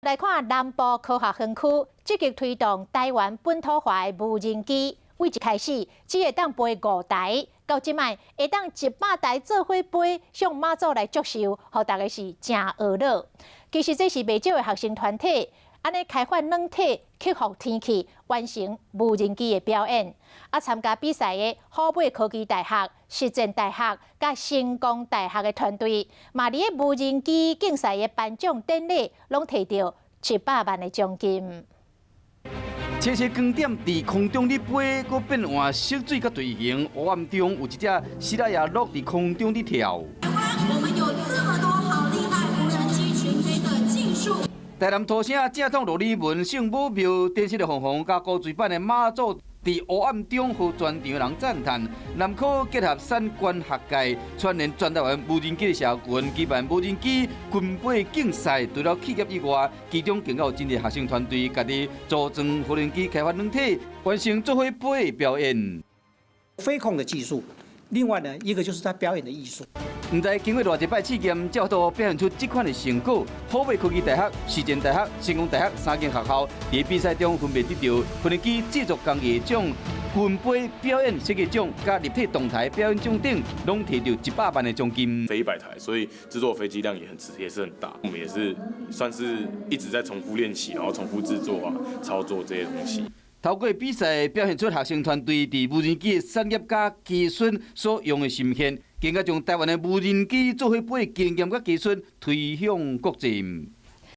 來看南部科學園區積極推動台灣本土化的無人機，對一開始只會當飛五台，到這擺會當100台做伙飛，向媽祖來祝壽，予大家是誠懊惱。其實這是袂少的學生團體，按呢開發軟體，克服天氣，完成無人機的表演。啊，參加比賽的虎尾科技大學、實踐大學佮成功大學的團隊，嘛佇咧無人機競賽的頒獎典禮，攏提著100萬的獎金。斜斜光點佇空中咧飛，閣變換色水佮隊形。黑暗中有一隻獅仔夜鷺佇空中咧跳。我們有這麼多好厲害無人機群飛的技術。台南土城正統鱸魚文聖母廟電視的鳳凰佮古錐版的媽祖，佇黑暗中，予全場人讚嘆。南科結合產官學界，串聯全台灣無人機的社群，舉辦無人機群飛競賽。除了企業以外，其中更有真濟學生團隊家己組裝無人機開發軟體，完成做伙飛表演。飛控的技術，另外呢，一個就是在表演的藝術。毋知經過偌濟擺試驗，才有法度表現出這款的成果。虎尾科技大學、實踐大學、成功大學三間學校佇比賽中分別得著無人機製作工藝獎、群飛表演設計獎、佮立體動態表演獎等，攏提著100萬的獎金。飛100台，所以製作飛機量也很也是很大。我們也是算是一直在重複練習，然後重複製作啊、操作這些東西。透過比賽表現出學生團隊佇無人機的產業佮技術所用的心血，更加將台灣的無人機做伙飛經驗佮技術推向國際。